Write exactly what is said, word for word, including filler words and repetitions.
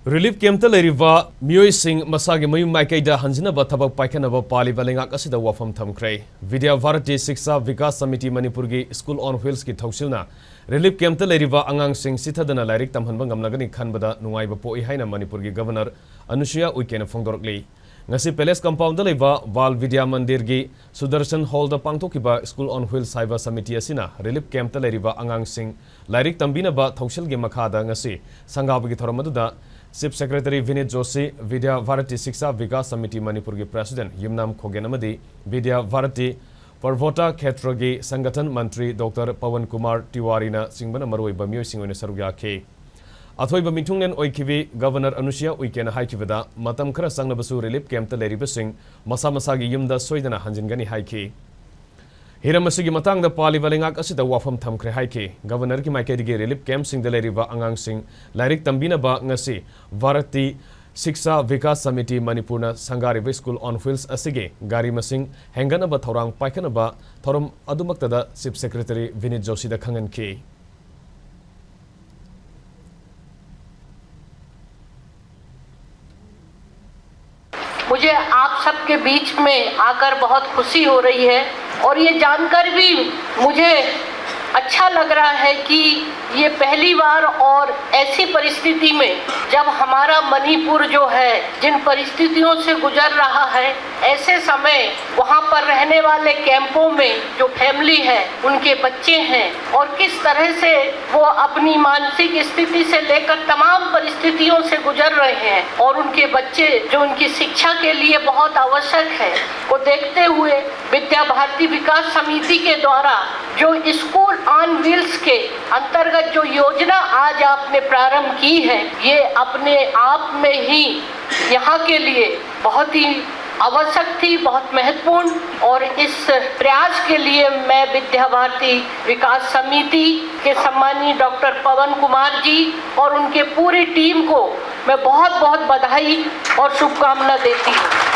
Relief ꯀꯦꯝꯞꯇ ꯂꯩꯔꯤꯕ ꯃꯤꯑꯣꯏꯁꯤꯡ ꯃꯁꯥꯒꯤ ꯃꯌꯨꯝ ꯃꯥꯏꯀꯩꯗ ꯍꯟꯖꯤꯟꯅꯕ ꯊꯕꯛ ꯄꯥꯏꯈꯠꯅꯕ ꯄꯥꯜꯂꯤꯕ ꯂꯩꯉꯥꯛ ꯑꯁꯤꯗ ꯋꯥꯐꯝ ꯊꯝꯈ꯭ꯔꯦ꯫ ꯕꯤꯗ꯭ꯌꯥ ꯚꯥꯔꯇꯤ ꯁꯤꯛꯁꯥ ꯚꯤꯀꯥꯁ ꯁꯃꯤꯇꯤ ꯃꯅꯤꯄꯨꯔꯒꯤ School on Wheelsꯀꯤ ꯊꯧꯁꯤꯜꯅ ꯔꯤꯂꯤꯐ ꯀꯦꯝꯞꯇ ꯂꯩꯔꯤꯕ ꯑꯉꯥꯡꯁꯤꯡ ꯆꯤꯠꯊꯗꯅ ꯂꯥꯏꯔꯤꯛ ꯇꯝꯍꯟꯕ ꯉꯝꯂꯒꯅꯤ ꯈꯟꯕꯗ ꯅꯨꯡꯉꯥꯏꯕ ꯄꯣꯛꯏ ꯍꯥꯏꯅ ꯃꯅꯤꯄꯨꯔꯒꯤ ꯒꯚꯔꯅꯔ ꯑꯅꯨꯁꯨꯌꯥ ꯎꯏꯀꯦꯅ ꯐꯣꯡꯗꯣꯔꯛꯂꯤ꯫ ꯉꯁꯤ ꯄꯦꯂꯦꯁ ꯀꯝꯄꯥꯎꯟꯗ ꯂꯩꯕ ꯕꯥꯜ ꯕꯤꯗ꯭ꯌꯥ ꯃꯟꯗꯤꯔꯒꯤ ꯁꯨꯗꯔꯁꯟ ꯍꯣꯜꯗ ꯄꯥꯡꯊꯣꯛꯈꯤꯕ School on Wheels ꯍꯥꯏꯕ ꯁꯃꯤꯇꯤ ꯑꯁꯤꯅ ꯔꯤꯂꯤꯐ ꯀꯦꯝꯞꯇ ꯂꯩꯔꯤꯕ ꯑꯉꯥꯡꯁꯤꯡ ꯂꯥꯏꯔꯤꯛ ꯇꯝꯕꯤꯅꯕ ꯊꯧꯁꯤꯜꯒꯤ ꯃꯈꯥꯗ ꯉꯁꯤ ꯁꯪꯒꯥꯕꯒꯤ ꯊꯧꯔꯝ ꯑꯗꯨꯗ ꯆꯤꯐ ꯁꯦꯀ꯭ꯔꯦꯇꯔꯤ ꯚꯤꯅꯤꯠ ꯖꯣꯁꯤ, ꯕꯤꯗ꯭ꯌꯥ ꯚꯥꯔꯇꯤ ꯁꯤꯛꯁꯥ ꯚꯤꯀꯥꯁ ꯁꯃꯤꯇꯤ ꯃꯅꯤꯄꯨꯔꯒꯤ ꯄ꯭ꯔꯦꯁꯤꯗꯦꯟꯠ ꯌꯨꯝꯅꯥꯝ ꯈꯣꯒꯦꯟ ꯑꯃꯗꯤ ꯕꯤꯗ꯭ꯌꯥ ꯚꯥꯔꯇꯤ ꯄꯔꯚꯣꯇꯥ ꯈꯦꯇ꯭ꯔꯒꯤ ꯁꯪꯒꯊꯟ ꯃꯟꯇ꯭ꯔꯤ ꯗꯣꯛꯇꯔ ꯄꯋꯟ ꯀꯨꯃꯥꯔ ꯇꯤꯋꯥꯔꯤꯅ ꯆꯤꯡꯕꯅ ꯃꯔꯨꯑꯣꯏꯕ ꯃꯤꯑꯣꯏꯁꯤꯡ ꯑꯣꯏꯅ ꯁꯔꯨꯛ ꯌꯥꯈꯤ꯫ ꯑꯊꯣꯏꯕ ꯃꯤꯊꯨꯡꯂꯦꯟ ꯑꯣꯏꯈꯤꯕꯤ ꯒꯚꯔꯅꯔ ꯑꯅꯨꯁꯨꯌꯥ ꯎꯏꯀꯦꯅ ꯍꯥꯏꯈꯤꯕꯗ, ꯃꯇꯝ ꯈꯔ ꯆꯪꯂꯕꯁꯨ ꯔꯤꯂꯤꯐ ꯀꯦꯝꯞꯇ ꯂꯩꯔꯤꯕꯁꯤꯡ ꯃꯁꯥ ꯃꯁꯥꯒꯤ ꯌꯨꯝꯗ ꯁꯣꯏꯗꯅ ꯍꯟꯖꯤꯟꯒꯅꯤ ꯍꯥꯏꯈꯤ꯫ ꯍꯤꯔꯝ ꯑꯁꯤꯒꯤ ꯃꯇꯥꯡꯗ ꯄꯥꯜꯂꯤꯕ ꯂꯩꯉꯥꯛ ꯑꯁꯤꯗ ꯋꯥꯐꯝ ꯊꯝꯈ꯭ꯔꯦ ꯍꯥꯏꯈꯤ꯫ ꯒꯚꯔꯅꯔꯒꯤ ꯃꯥꯏꯀꯩꯗꯒꯤ ꯔꯤꯂꯤꯐ ꯀꯦꯝꯞꯁꯤꯡꯗ ꯂꯩꯔꯤꯕ ꯑꯉꯥꯡꯁꯤꯡ ꯂꯥꯏꯔꯤꯛ ꯇꯝꯕꯤꯅꯕ ꯉꯁꯤ ꯚꯥꯔꯇꯤ ꯁꯤꯛꯁꯥ ꯚꯤꯀꯥꯁ ꯁꯃꯤꯇꯤ ꯃꯅꯤꯄꯨꯔꯅ ꯁꯪꯒꯥꯔꯤꯕ School on Wheels ꯑꯁꯤꯒꯤ ꯒꯥꯔꯤ ꯃꯁꯤꯡ ꯍꯦꯟꯒꯠꯅꯕ ꯊꯧꯔꯥꯡ ꯄꯥꯏꯈꯠꯅꯕ ꯊꯧꯔꯝ ꯑꯗꯨꯃꯛꯇꯗ ꯆꯤꯐ ꯁꯦꯀ꯭ꯔꯦꯇꯔꯤ ꯚꯤꯅꯤꯠ ꯖꯣꯁꯤꯗ ꯈꯪꯍꯟꯈꯤ꯫ मुझे आप सबके बीच में आकर बहुत खुशी हो रही है और ये जानकर भी मुझे अच्छा लग रहा है कि ये पहली बार और ऐसी परिस्थिति में जब हमारा मणिपुर जो है, जिन परिस्थितियों से गुजर रहा है, ऐसे समय वहाँ पर रहने वाले कैंपों में जो फैमिली है, उनके बच्चे हैं और किस तरह से वो अपनी मानसिक स्थिति से लेकर तमाम परिस्थितियों से गुजर रहे हैं और उनके बच्चे जो उनकी शिक्षा के लिए बहुत आवश्यक है, को देखते हुए विद्या भारती विकास समिति के द्वारा जो School on Wheels के अंतर्गत जो योजना आज आपने प्रारंभ की है, ये अपने आप में ही यहाँ के लिए बहुत ही आवश्यक थी, बहुत महत्वपूर्ण। और इस प्रयास के लिए मैं विद्या भारती विकास समिति के सम्मानी डॉक्टर पवन कुमार जी और उनके पूरी टीम को मैं बहुत बहुत बधाई और शुभकामना देती हूँ।